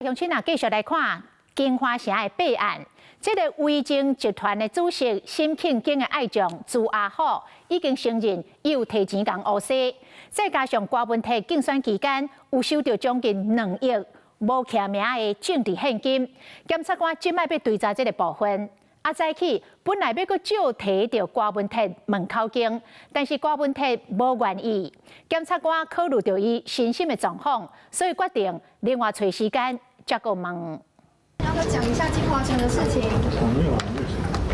鄉親啊，繼續來看京華城的弊案。這个維正集團的主席沈慶京的愛將朱阿虎已經承認伊有提錢共烏西，再加上郭文鐵競選期間有收著將近2億無記名的政治獻金，檢察官這擺欲追查這个部分。啊，早起本來欲閣照提著郭文鐵問口供，但是郭文鐵無願意。檢察官考慮著伊身心的狀況，所以決定另外揣時間才閣問。要不要講一下京華城的事情？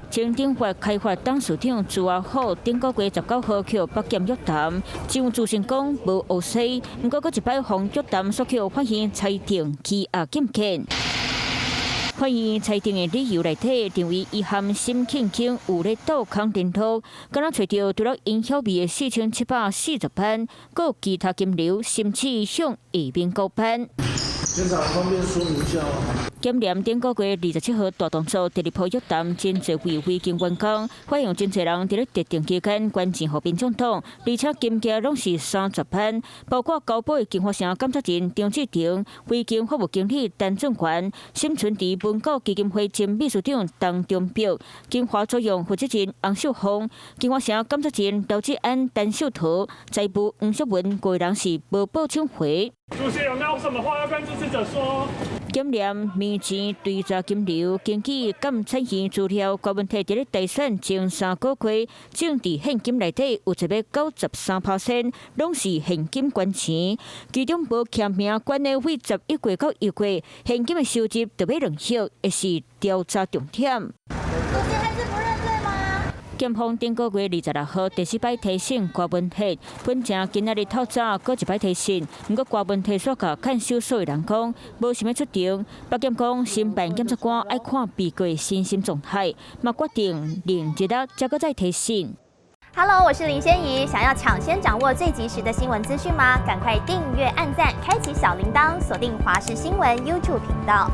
前鼎發開發董事長朱阿虎頂個月19號予北檢約談，上自承講無烏西，毋過閣一擺予約談，煞予法院裁定羈押禁見。法院裁定的理由內底，認為伊和沈慶京有咧倒空電腦，敢若揣著除了影響費的4740萬，閣有其他金流，甚至向下面高攀。檢察方便說明一下嗎？檢驗頂個月27號大動作，第二波約談真濟位維京員工，發現真濟人佇咧特定期間捐錢予民眾黨，而且金額攏是30萬，包括交保的京華城監察人張志廷、維京服務經理陳俊權、沈春池文教基金會前秘書長陳中碧、京華作用負責人洪秀鳳、京華城監察人劉志安、陳秀桃、財務黃淑文，五個人是無報請回。主席有沒有什麼話要跟支持者說？檢驗面錢追查金流，根據監察院資料，郭文鐵佇咧大選前3個月，政治獻金內底有193%攏是現金捐錢，其中無記名捐的為11月到1月，現金的收入著欲2億，會是調查重點。主席還是不認罪嗎？檢方頂個月26號第四擺提審郭文鐵，本正今仔日透早閣一擺提審，毋過郭文鐵煞共看守所的人講，無想欲出庭。北檢講，承辦檢察官愛看被告的身心狀態，嘛決定另一日才閣再提審。 Hello，我是林仙怡，想要搶先掌握最及時的新聞資訊嗎？趕快訂閱、按讚、開啟小鈴鐺，鎖定華視新聞 YouTube 頻道。